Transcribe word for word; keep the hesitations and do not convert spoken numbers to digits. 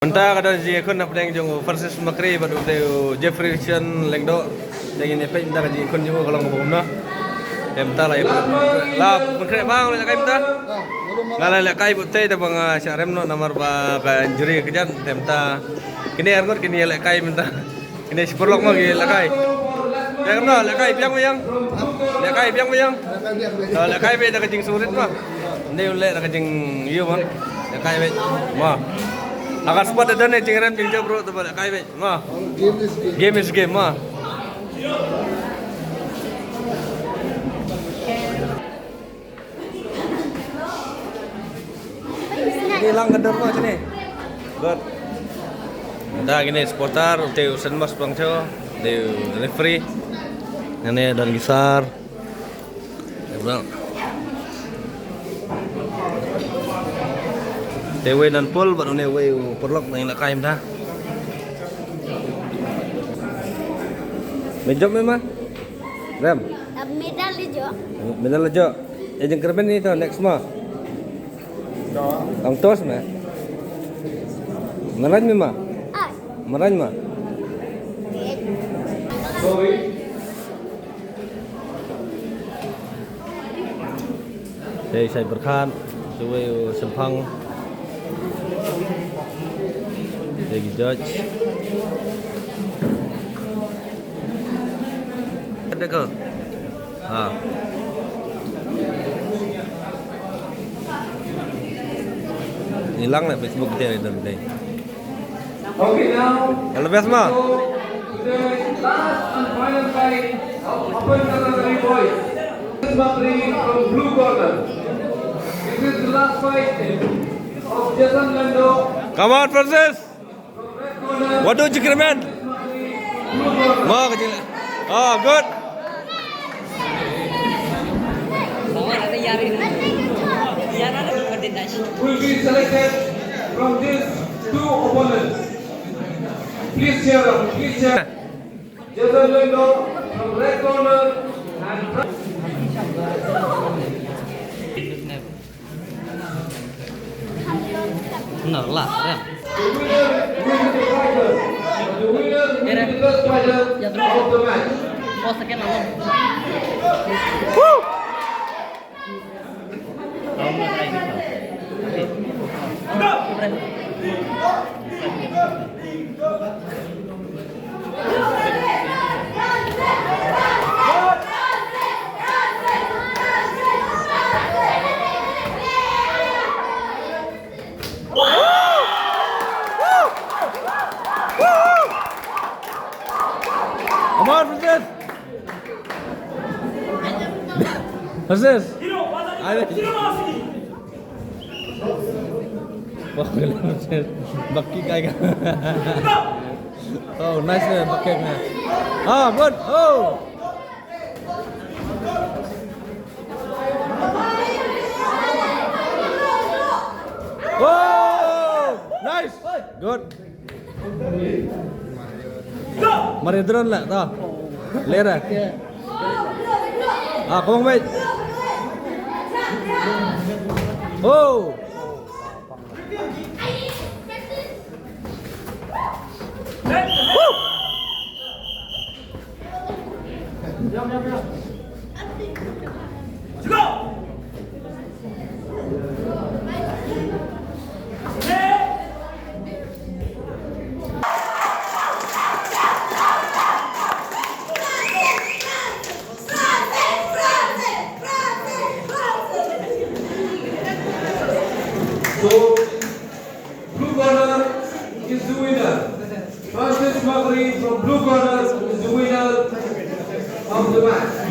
Mynta ka don jingïakhun hapdeng jong u Francis Makri bad u te u Jeffrey Chan Lyngdoh. Te ngin ïa peit mynta ka jingïakhun jong u ka long kumno. Te mynta la ïa la pynkhreh bang la kai mynta. Nga la lehkai bad te da ba nga shah rem noh namar ba ka injury ka jan. Te mynta kine arngut kine ïa lehkai mynta. Kine shi paralok ma ki lehkai. Te kumno lehkai biang biang. Lehkai biang biang. Lehkai biang da ka jingsngewrit ma. Ynda u leh da ka jingïoh ma. Lehkai beit ma. Ha ka sport da don ne jingrem jingjop ruh te ba lehkai beit ma. Game is game. Game is game ma. Ni lang ka dor ma sini. Good. Da kine supporter, te u Sen Mas Pangcho, te u referee. Ngane don gisar. Te bang. Te wei nan pul bad une wei u paralok nang la kaim da. Me jop me ma? Rem. Medal le jo. Medal le jo. E jingkyrmen ni to next ma. Ang tos me. Marañ me ma. Ai. Marañ ma. Sorry. Te shai berkhan, te wei u sempang. Te ki judge. Ada ke? Ha. Hilang lah Facebook dia dan dia. Okay, now. All the best, ma. So, today's last and final fight of Upper Karnataka boys. This is Bakri from blue corner. This is the last fight of Jason Lando. Come on, Francis. From red corner. What do you recommend? This is Bakri, blue corner. Ma, kecil. Ah, good. Will be selected from these two opponents. Please cheer up, please cheer. Jason Lendo from red corner and No, la, ya. The winner will be the fighter. The winner will be the best fighter of the match. Oh, second round. Come on, Francis! Francis! Wah, Francis. Back kick ai ka. Oh, nice, man. Back kick, man. Ah, good. Oh! Oh! Nice! Good. Mari drone lah, tah. Lera. Ah, come on, mate. Oh! So, blue corner is the winner. Francis Makri from blue corner is the winner of the match.